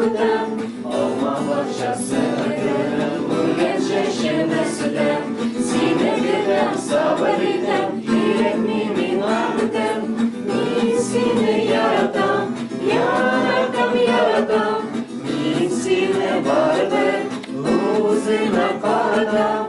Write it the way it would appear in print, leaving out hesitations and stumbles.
үтәм. Алма бакчасы гөлем, үлгән чәчемә сүтәм. Сине көтәм, сабыр итәм, кирәкми миңа бүтән. Мин сине яратам, яратам, яратам. Мин сине барыбер үземә каратам.